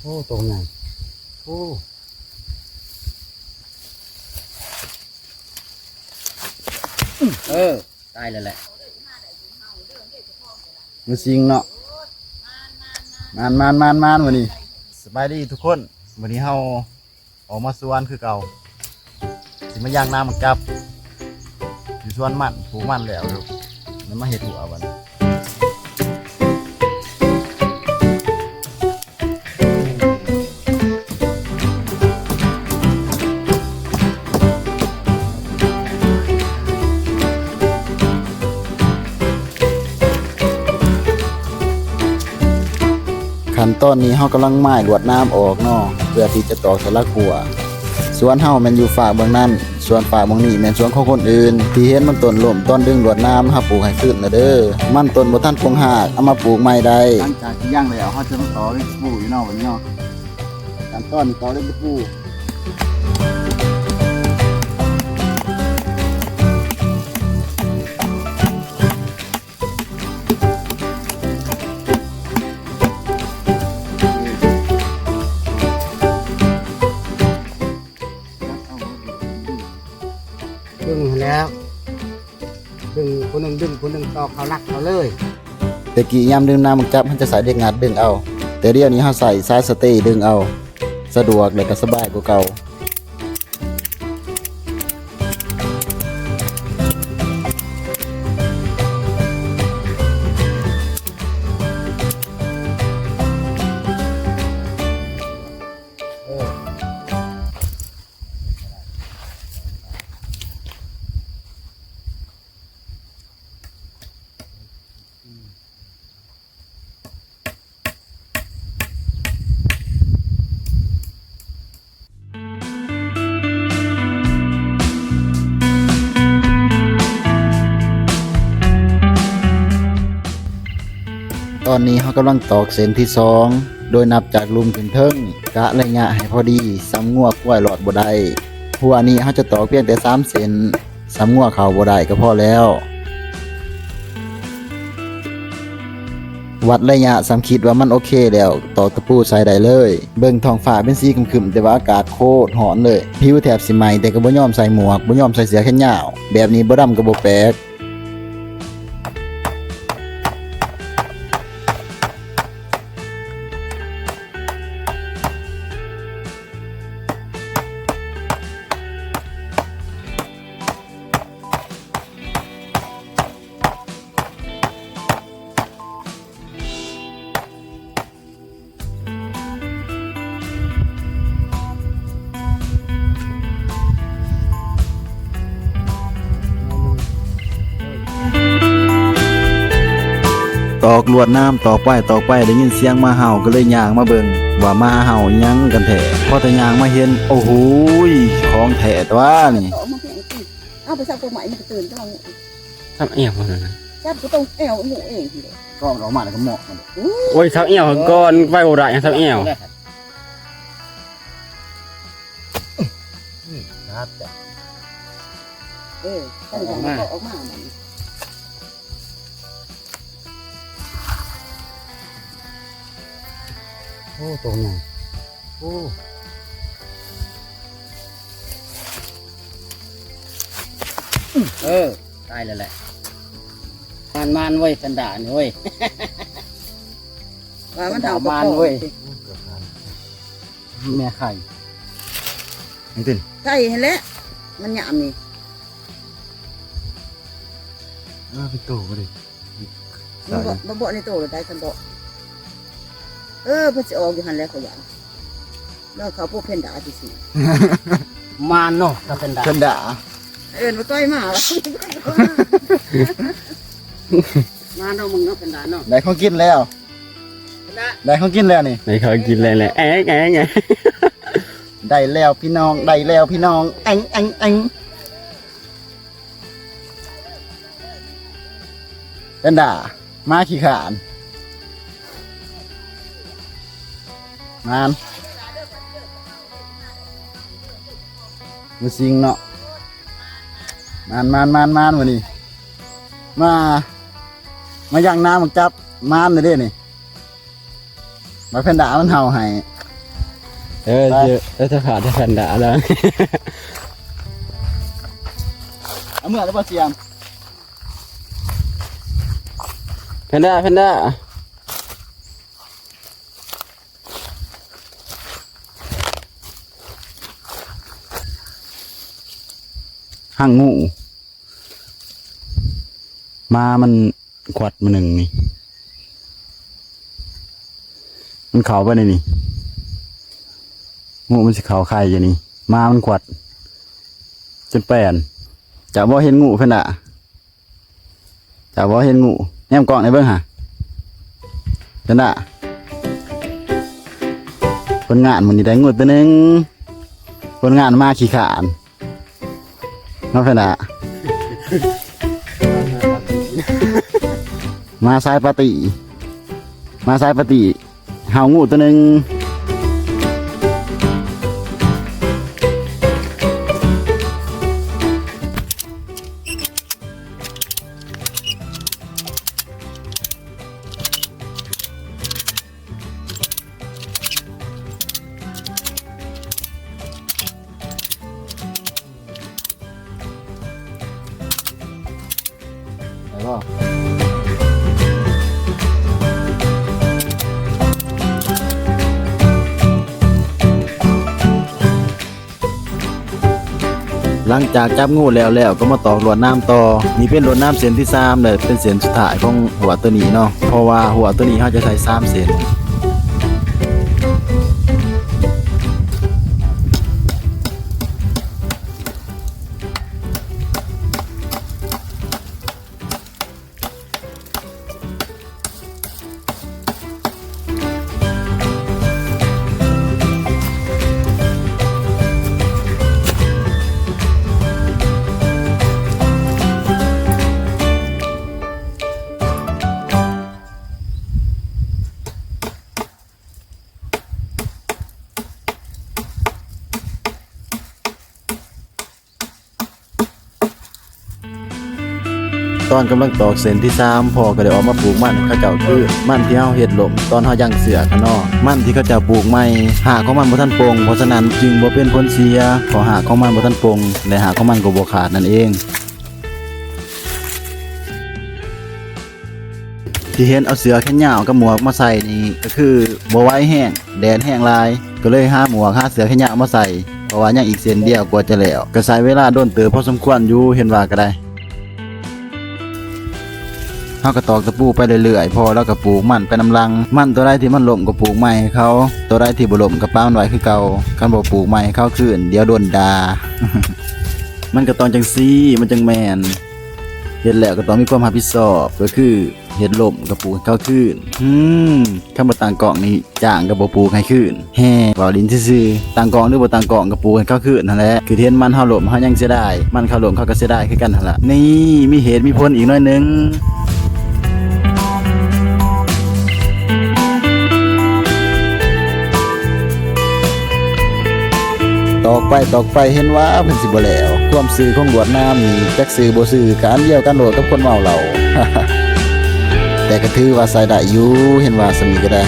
ໂອ້ ໂຕໃຫຍ່ ໂອ້ ເອີ ຕາຍແລ້ວແຫຼະ ມື້ຊິງເນາະ ມານໆໆໆ ມື້ນີ້ ສະບາຍດີທຸກຄົນ ມື້ນີ້ເຮົາ ອອກມາສວນຄືເກົ່າ ຊິມາຍ່າງນາໝາກຈັບ ຢູ່ສວນມັນ ປູກມັນແລ້ວ ແລ້ວມາເຮັດຫົວບັດນີ້. ຂັ້ນຕອນນີ້ເຮົາກຳລັງໝ້າຍລວດໜາມອອກເນາະ ເພື່ອທີ່ຈະຕອກໃສ່ຫຼັກຮົ້ວ. ສວນເຮົາແມ່ນຢູ່ຟາກເບື້ອງນັ້ນ, ສ່ວນຟາກເບື້ອງນີ້ແມ່ນສວນຂອງຄົນອື່ນ. ທີ່ເຫັນມັນຕົ້ນລົ້ມຕອນດຶງລວດໜາມ ເຮົາປູກໃຫ້ຄືນແລ້ວເດີ. ມັນຕົ້ນບໍ່ທັນປົງຮາກ, ເອົາມາປູກໃໝ່ໄດ້. ຫຼັງຈາກທີ່ຍ່າງແລ້ວ ເຮົາຈະມາຕອກເຫຼັກຕະປູຢູ່ເນາະ ບັດນີ້ເນາະ. ຂັ້ນຕອນນີ້ຕອກເຫຼັກຕະປູ. ດຶງຫັ້ນແຫຼ້ວ ດຶງ ຜູ້ໜຶ່ງດຶງ ຜູ້ໜຶ່ງຕອກເຂົ້າຫຼັກເຂົາເລີຍ. ແຕ່ກີ້ຍາມດຶງນາໝາກຈັບ ເຮົາຈະໃຊ້ເຫຼັກງັດດຶງເອົາ, ແຕ່ດຽວນີ້ເຮົາໃຊ້ສາຍສະເຕດຶງເອົາ. ສະດວກ ແລະ ກໍສະບາຍກວ່າເກົ່າ. ຕອນນີ້ເຮົາກຳລັງຕອກເສັ້ນທີສອງ ໂດຍນັບຈາກລຸ່ມຂຶ້ນເທິງ, ກະໄລຍະໃຫ້ພໍດີ, ສ່ຳງົວຄວາຍລອດບໍ່ໄດ້. ຮົ້ວນີ້ເຮົາຈະຕອກພຽງແຕ່ສາມເສັ້ນ. ສ່ຳງົວເຂົ້າບໍ່ໄດ້ກໍພໍແລ້ວ. ວັດໄລຍະສ່ຳຄິດວ່າມັນໂອເຄແລ້ວ, ຕອກຕະປູໃສ່ໄດ້ເລີຍ. ເບິ່ງທ້ອງຟ້າເປັນສີຄຶ້ມໆ ແຕ່ວ່າອາກາດໂຄດຮ້ອນເລີຍ. ຜິວແທບຊິໄໝ້ ແຕ່ກໍບໍ່ຍອມໃສ່ໝວກ, ບໍ່ຍອມໃສ່ເສື້ອແຂນຍາວ. ແບບນີ້ບໍ່ດຳກໍບໍ່ແປກ. ຕອກລວດໜາມ ຕອກໄປຕອກໄປ ໄດ້ຍິນສຽງໝາເຫົ່າ ກໍເລີຍຍ່າງມາເບິ່ງວ່າໝາເຫົ່າອີ່ຫຍັງກັນແທ້. ພໍແຕ່ຍ່າງມາເຫັນ ໂອ້ໂຫຍ ຂອງແທ້ຕົວະນີ້. ເອົາມາແພງຕິ ເອົາໄປຊັບພວກໃໝ່ ມັນກໍຕື່ນ ຕ້ອງ ທັບແອວຫັ້ນນະ ຈັບກໍຕ້ອງແອວໝູເອງຫັ້ນເດ້ ກໍອອກມາແລ້ວກໍເໝາະມັນ. ໂອ້ຍ ທັບແອວກ່ອນ ໄປບໍ່ໄດ້ ທັບແອວ. ອືມ ຄັກແທ້ ເອີ ອອກມາ ອອກມາ. ໂອ້ ໂຕໃຫຍ່ ໂອ້ ເອີ ຕາຍແລ້ວແຫຼະ. ມານໆ ເວີຍ ແພນດ້ານີ້ເວີຍ ວ່າມັນເອົາມານເວີຍ. ແມ່ໄຂ່ ໄອ້ຕິນ ໄຂ່ຫັ້ນແຫຼະ ມັນຍາມນີ້. ເອີ ເປັນໂຕບໍ່ໄດ້ ໃສ່ ບໍ່ ບໍ່ ບໍ່ໃນໂຕລະໄດ້ ຄັນບໍ່ ເອີ ເພິ່ນຊິອອກຢູ່ຫັ້ນແຫຼະ ຂ້ອຍວ່າ ລອງເຂົ້າພວກແພນດ້າຊິ ມານເນາະ ກັບແພນດ້າ ແພນດ້າ ເອີ້ນບໍ່ຕ້ອຍມາ ມາເນາະ ມຶງເນາະ ແພນດ້າເນາະ. ໄດ້ຂອງກິນແລ້ວ ໄດ້ຂອງກິນແລ້ວນີ້ ໄດ້ຂອງກິນແລ້ວແຫຼະ ແອງ ແອງ ແອງ ໄດ້ແລ້ວພີ່ນ້ອງ ໄດ້ແລ້ວພີ່ນ້ອງ ແອງ ແອງ ແອງ. ແພນດ້າ ໝາຂີ້ຄ້ານ ມານ ມື້ຊິງເນາະ ມານ ມານ ມານ ມານ ມື້ນີ້ ມາ ມາຍ່າງນາໝາກຈັບ ມານເດ້ນີ້. ບັກແພນດ້າມັນເຫົ່າໃຫ້ ເອີ ໄປ ເອີ ຈະຂາດຈະແພນດ້າແລ້ວ ເອົາເມືອແລ້ວບໍ່ສຽມ? ແພນດ້າ ແພນດ້າ ຮັງງູ ໝາມັນຂວັດມື້ໜຶ່ງນີ້ ມັນເຂົ້າໄປໃນນີ້ ງູມັນຊິເຂົ້າໄຂ່ຢູ່ນີ້ ໝາມັນຂວັດຈົນແປນ. ເຈົ້າບໍ່ເຫັນງູ ແພນດ້າ? ເຈົ້າບໍ່ເຫັນງູ? ແນມກ້ອງໃຫ້ເບິ່ງຫາ ແພນດ້າ. ຜົນງານມື້ນີ້ໄດ້ງູຕົວໜຶ່ງ ຜົນງານໝາຂີ້ຄ້ານເນາະ ແພນດ້າ. ໝາສາຍປາຕີ້ ໝາສາຍປາຕີ້ ເຫົ່າງູຕົວໜຶ່ງ. ໄດ້ບໍ່? ຫຼັງຈາກຈັບງູແລ້ວແລ້ວ ກໍມາຕອກລວດໜາມຕໍ່. ນີ້ເປັນລວດໜາມເສັ້ນທີສາມ ແລະ ເປັນເສັ້ນສຸດທ້າຍຂອງຮົ້ວໂຕນີ້ເນາະ ເພາະວ່າຮົ້ວໂຕນີ້ເຮົາຈະໃຊ້ສາມເສັ້ນ. ຕອນກຳລັງຕອກເສັ້ນທີສາມ ພໍ່ກໍໄດ້ອອກມາປູກມັນໃຫ້ເຂົາເຈົ້າຄືນ. ມັນທີ່ເຮົາເຮັດລົ້ມຕອນເຮົາຍັງເຊືອກຫັ້ນເນາະ ມັນທີ່ເຂົາເຈົ້າປູກໃໝ່ ຮາກຂອງມັນບໍ່ທັນປົ່ງ, ເພາະສະນັ້ນຈຶ່ງບໍ່ເປັນຜົນເສຍ ເພາະຮາກຂອງມັນບໍ່ທັນປົ່ງ ແລະ ຮາກຂອງມັນກໍບໍ່ຂາດນັ້ນເອງ. ທີ່ເຫັນເອົາເສື້ອແຂນຍາວກັບໝວກມາໃສ່ນີ້ ກໍຄືບໍ່ໄຫວແຮງ ແດດແຮງຫຼາຍ ກໍເລີຍຫາໝວກຫາເສື້ອແຂນຍາວມາໃສ່ ເພາະວ່າຍັງອີກເສັ້ນດຽວກວ່າຈະແລ້ວ ກໍໃຊ້ເວລາດົນເຕີບພໍສົມຄວນຢູ່ ເຫັນວ່າກໍໄດ້. ເຮົາກໍຕອກຕະປູໄປເລື້ອຍໆ ພໍ່ລາວກໍປູກມັນໄປນຳຫຼັງ. ມັນຕົວໃດທີ່ມັນລົ້ມກໍປູກໃໝ່ໃຫ້ເຂົາ, ຕົວໃດທີ່ບໍ່ລົ້ມກໍປະມັນໄວ້ຄືເກົ່າ. ຄັນບໍ່ປູກໃໝ່ໃຫ້ເຂົາຄືນ ດຽວໂດນດ່າ. ມັນກໍຕ້ອງຈັ່ງຊີ້ ມັນຈັ່ງແມ່ນ. ເຮັດແລ້ວກໍຕ້ອງມີຄວາມຮັບຜິດຊອບ ກໍຄື ເຮັດລົ້ມກໍປູກໃຫ້ເຂົາຄືນ. ອືມ ຄັນບໍ່ຕັ້ງກ້ອງນີ້ ຈ້າງກໍບໍ່ປູກໃຫ້ຄືນ. ແຮ່ ເວົ້າຫຼິ້ນຊື່ໆ. ຕັ້ງກ້ອງຫຼືບໍ່ຕັ້ງກ້ອງກໍປູກໃຫ້ເຂົາຄືນຫັ້ນແຫຼະ. ຄືເຫັນມັນເຮົາລົ້ມເຮົາຍັງເສຍດາຍ, ມັນເຂົາລົ້ມເຂົາກໍເສຍດາຍຄືກັນຫັ້ນລະ. ນີ້ ມີເຫດມີຜົນອີກໜ້ອຍໜຶ່ງ. ຕອກໄປຕອກໄປ ເຫັນວ່າເພິ່ນຊິບໍ່ແລ້ວ. ຄວາມຊື່ຂອງລວດໜາມນີ້ ຈັກຊື່ບໍ່ຊື່ ກະອັນດຽວກັນໂລດກັບຄົນເມົາເຫຼົ້າ. ແຕ່ກະຖືວ່າໃຊ້ໄດ້ຢູ່ ເຫັນວ່າສ່ຳນີ້ກະໄດ້.